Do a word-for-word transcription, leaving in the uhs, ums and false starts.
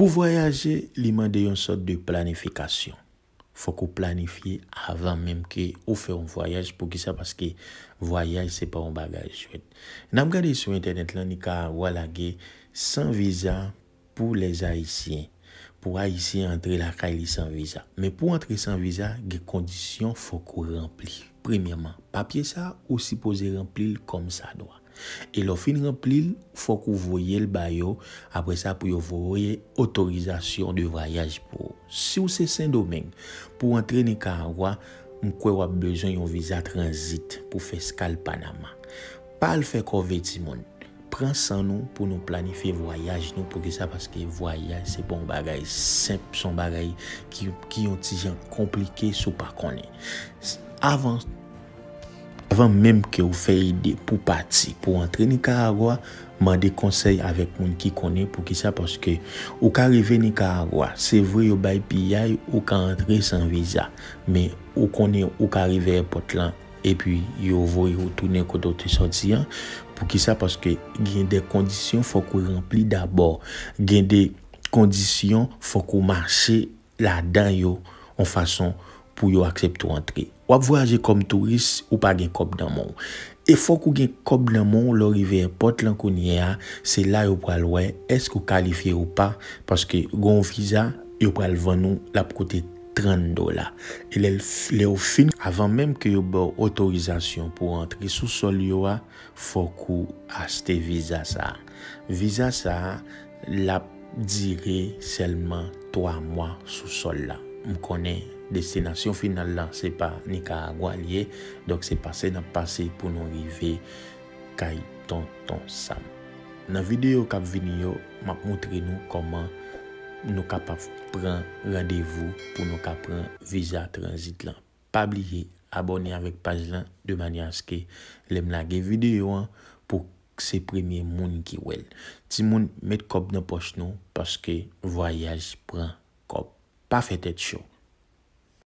Pou vwayaje, li mande yon sòt de planifikasyon. Fòk ou planifye avan menm ke ou fè yon vwayaj. Poukisa? Paske vwayaj se pa yon bagay jwèt. N ap gade sou entènèt lan, Nikaragwa lage san viza pou lèzayisyen. Pou Ayisyen antre lakay li san viza. Men pou antre san viza, gen kondisyon fòk ou ranpli. Premyèman, papye sa ou sipoze ranpli l kòm sa dwa. E lè w fin ranpli l, fòk ou voye l ba yo. Apre sa, pou yo voye otorizasyon de vwayaj pou ou. Si w se Sendomeng, pou w antre Nikaragwa, m kwè w ap bezwen yon viza tranzit pou fè eskal Panama. Pa al fè kòve timoun. Pran san nou pou nou planifye vwayaj nou. Poukisa? Paske vwayaj se pa yon bagay senp, se yon bagay ki, ki yon ti jan konplike si w pa konnen. Avan, avan menm ke w fè ide pou pati, pou antre Nikaragwa, mande konsèy avèk moun ki konnen. Poukisa? Paske ou ka rive Nikaragwa, se vre yo bay piyay, ou ka antre san viza, men ou konnen ou ka rive èpòt lan, epi yo voye w tounen kote w te sòti an. Poukisa? Paske gen de kondisyon fòk ou ranpli dabò. Gen de kondisyon fòk ou mache ladan yo yon fason pou yo aksepte w antre. W ap vwayaje kòm touris, ou pa gen kòb nan men w. E fòk ou gen kòb nan men w lè w rive èpòt lan kounye a, se la yo pral wè èske w kalifye ou pa, paske gen yon viza yo pral vann ou, l ap koute trant dola. E lè l f-, lè w fin, avan menm ke yo ba w otorizasyon pou w antre sou sòl yo a, fòk ou achte viza sa a. Viza sa a, l ap dire sèlman twa mwa sou sòl la. M konnen destinasyon final lan, se pa Nikaragwa l ye, donk se pase n ap pase pou nou rive kay Tonton Sam. Nan videyo k ap vini yo, m ap montre nou kòman nou kapab pran randevou pou nou ka pran viza tranzit lan. Pa bliye abòne avèk paj lan de manyè aske lè m lage videyo an, pou se premye moun ki wè l. Timoun, met kòb nan pòch nou, paske vwayaj pran kòb. Pa fè tèt cho.